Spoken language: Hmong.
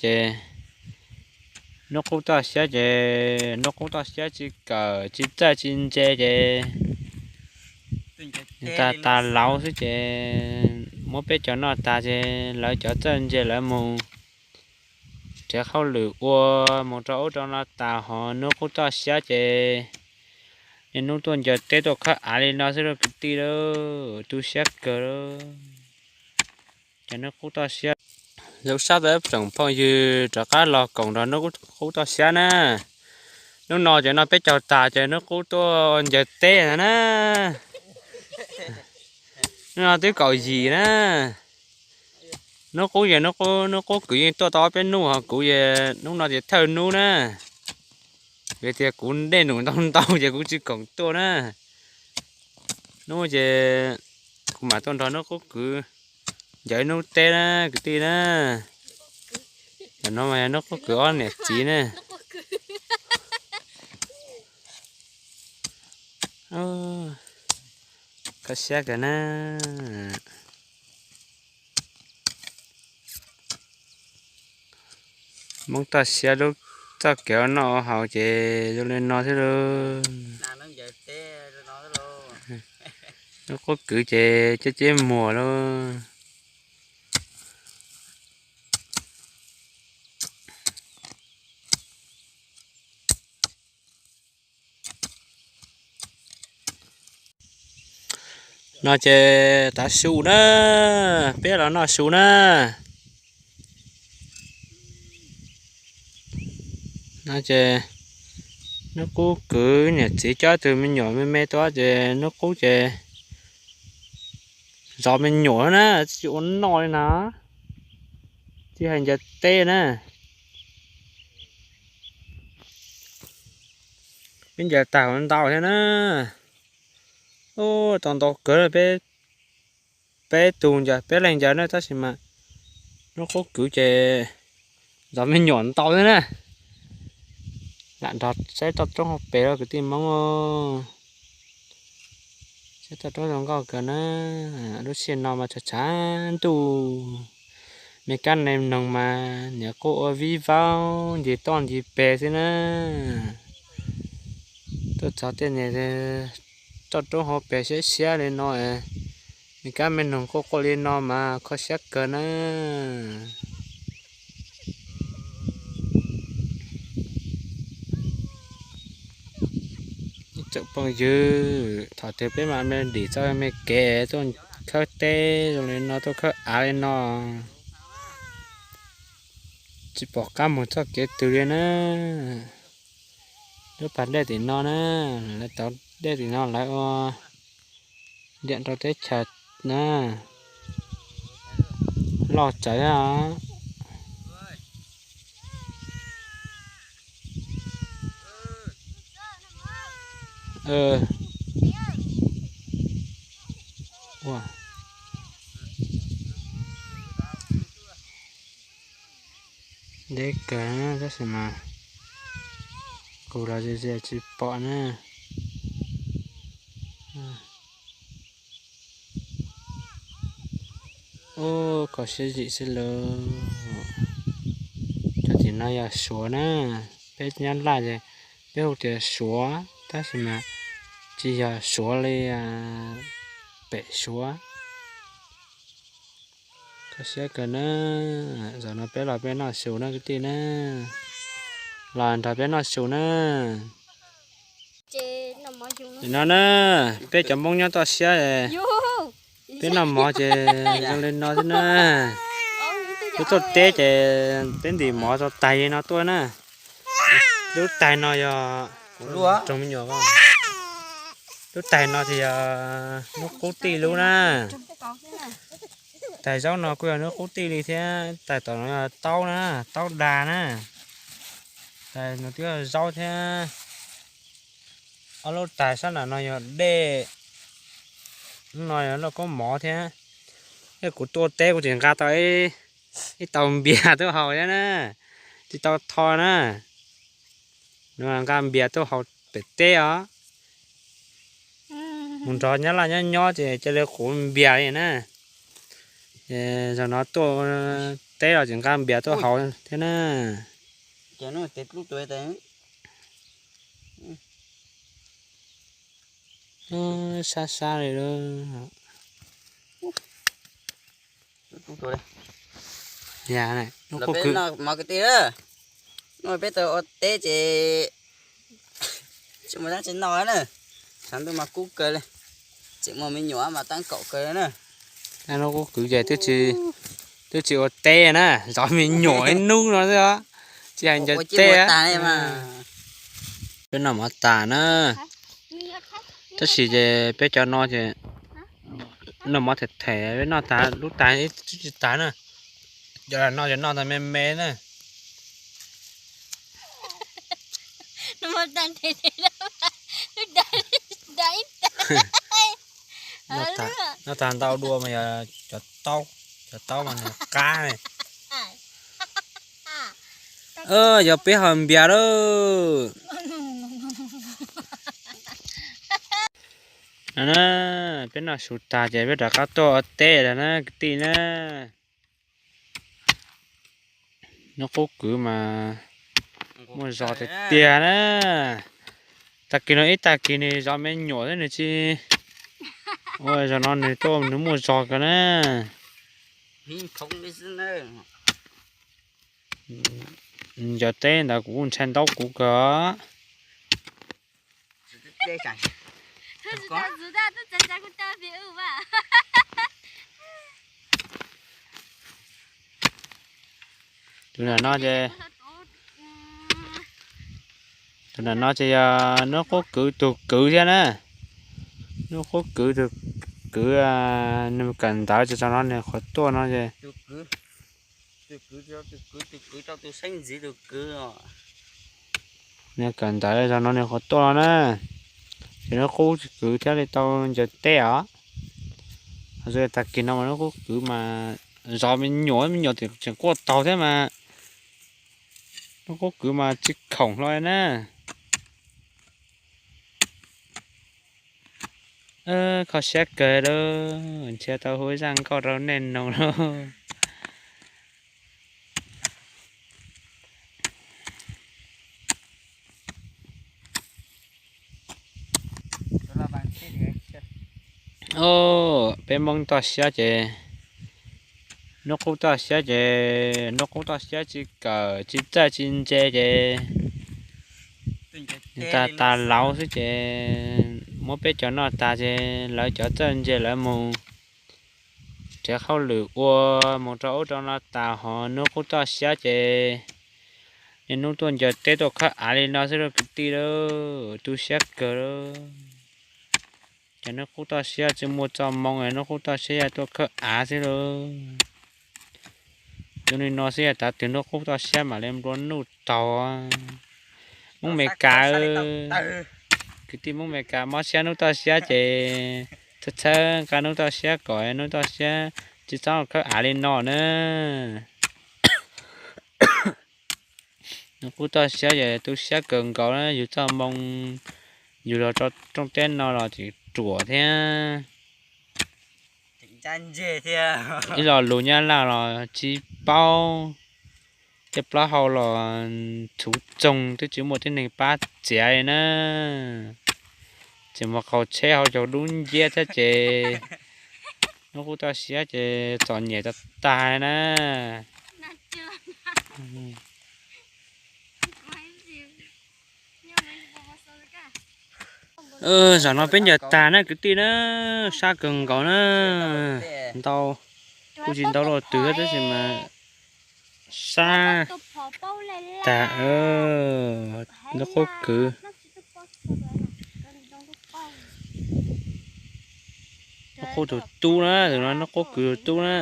ces hnub qub toj siab ces hnub qub toj siab tsis kawm tsis txawj tsis ntse ces tas tas laus xwb ces muab peb cov noj tas ces lawv cov txawj ntse lawv mus nrhiav hauj lwm ua mus rau ub rau no tas ho hnub qub toj siab ces niaj hnub tuaj ncaws teb tuaj khawb av li no xwb lauj kwv tij lauj, tu siab kawg lauj. Ces hnub qub toj siab, zoo sab tau tsoom phooj ywg rov qab los koom nrog hnub qub toj siab na. Hnub no ces noj peb caug tas ces hnub qub tuaj ncaws teb na. Hnub no twb kaum yim na. Hnub qub ces hnub qub, hnub qub kwv yeej tuaj tau ob peb hnub ho kuv es hnub no ces thawj hnub na. Vim tias kuv dej num ntau ntau ces kuv tsis khoom tuaj na. Hnub ces kuv mam tuaj nrog hnub qub kwv ncaws ib hnub teb na kwv tij na. Tam no mas yog hnub qub kwv ob niam txiv na. Kho siab kawg na. Hmoob toj siab lub txoj kev ua noj ua haus ces zoo li no xwb lauj. Hnub qub kwv ces ceb ceb muag lauj. No ces tav su na, peb los noj su na. No ces hnub qub kwv niam txiv coj tus me nyuam me me tuaj ces hnub qub ces zov me nyuam na, tsis ua noj li na, tsis hais ncaws teb na. Peb ncaws tag ntau thiab na. Ub, tau ntau kawg, peb, peb tug ncaws, peb leeg ncaws na tab sis mas hnub qub kwv ces zov me nyuam ntau thiab na. Lam nrog saib toj roob hauv pes lauj kwv tij Hmoob. Saib toj roob zoo nkauj kawg na. Lub sij hawm no mas tshav tshav ntuj, me kab me noog mas niam quaj ua vib vaub ncig toj ncig pes xwb na. Tuaj txog tej niag toj roob hauv pes siab siab li no, me kab me noog quaj quaj li no mas kho siab kawg na. Ib tsoom phooj ywg, thaum twg peb mam me dim txoj me kev tuaj khawb teb zoo li no, tuaj khawb av li no, tsis pom qab mus txoj kev twg li na. Lub pas dej tim no na, lawv tov dej tim no lawv ua liam rau teb chaws na. Loj tsawv os. Deb kawg tab sis mas kuv los ze ze tsis pom na. Ub, kho siab zim xwb lauj. Cov tim no yog suav na, peb Nyab Laj ces peb hu tias suav tab sis mas tsis yog suav li pem suav. Kho siab kawg na. Zaum no peb los peb noj su na kwv tij na. Los nrog peb noj su na. Nim no na, peb cov Hmoob nyob toj siab, peb noj mov ces zoo li no xwb na. Peb tuaj teb ces peb ntim mov tau taig li no tuaj na. Lub taig no yog, lub taig no ces yog hnub qub tij lub na. Taig zaub no kuj yog hnub qub tij li thiab, taig tom no yog taub na, taub da na. Taig no twb yog zaub thiab. Ob lub taig sab nram no yog dej, lub no yog lauj kaub mov thiab. Yog kuv tuaj teb kuv tseem nqa tau ib tau npias tuaj haus thiab na, tsis tau tho na. Nqa npias tuaj haus pem teb os. Mus nrog Nyab Laj nyob nyob ces cia li quv npias li na. Ces zaum no tuaj teb los tseem nqa npias tuaj haus thiab na. Sab sab li. Hnub peb tau ua teb ces tsis muaj dab tsi noj na, tshav ntuj mas kub kawg li, tseem muaj me nyuam mas tab kaum kawg na. Hnub qub kwv ces twb tsis ua teb na, zov me nyuam ib hnub no xwb, tsis hais ncaws teb. Peb noj mov tas na, tab sis ces peb cov no ces noj mov them them, peb noj tas lub tas ib tsis tas na, cov no ces noj tas me me na. Noj tas ntau dua mas yog cov taub, cov taub mas nws qab ne. Yog peb haus npias lawm. No na, peb noj su tas ces peb rov qab tuaj ua teb lawm na kwv tij na. Hnub qub kwv mas muaj zog tiag tiag na. Tag kis no ib tag kis nws zov me nyuam xwb nws tsis, ua zaum no nws tuaj nws muaj zog kawg na. Ncaws teb ntawd kuv kuj ntshai ntaub kuv kawg. Tus ntawm no ces, tus ntawm no ces yog hnub qub kwv tus kwv thiab na. Hnub qub kwv tus kwv, nws kawm ntawv ces zaum no nws qhuav tuaj no ces nws kawm ntawv zaum no nws qhuav tuaj no na. Ces hnub qub kwv thiaj li tau ncaws teb os. Tag kis no mas hnub qub kwv mas zov me nyuam, me nyuam tseem quaj taug thiab mas. Hnub qub kwv mas tsis khoom hlo na. Kho siab kawg lawm, nrhiav tau huab zaj nkauj rau nej noog lauj. Peb Hmoob toj siab ces, hnub qub toj siab ces, hnub qub toj siab tsis kawm tsis txawj tsis ntse ces nws tas tas laus xwb ces muab peb cov noj tas ces lawv cov txawj ntse lawv mus nrhiav hauj lwm ua, mus rau ub rau no tas, ho hnub qub toj siab ces niaj hnub tuaj ncaws teb tuaj khawb av li no xwb lauj kwv tij lauj, tu siab kawg lauj. Ces hnub qub toj siab tsis muaj txoj moo, hnub qub toj siab yog tuaj khawb av xwb lauj. Zoo li no xwb yog tav twg hnub qub toj siab mam li nplua nuj taug. Hmoob Amelikas, kwv tij Hmoob Amelikas mob siab hnub toj siab ces txhawb txhawb nqa hnub toj siab kom hnub toj siab tsis txhob khawb av li no na. Hnub qub toj siab ces tu siab kawg nkaus na, yus txoj moo yus los rau rooj teb no los tseem ruam thiab. Ib lo lus Nyab Laj los tsis paub, tej plaub hau los txhuv txoog twb tsis muaj tib neeg pab txiav li na. Tseem mus qaug tsheb hauv caug dub nciab thiab ces hnub qub toj siab ces txom nyem tag tag na. Zaum no peb ncaws tag na kwv tij na, sab kawg nkaus na. Ntau, kuj tsis ntau luaj twg tab sis mas sab tag. Hnub qub kwv, hnub qub tus tub na, tus no hnub qub kwv tus tub na.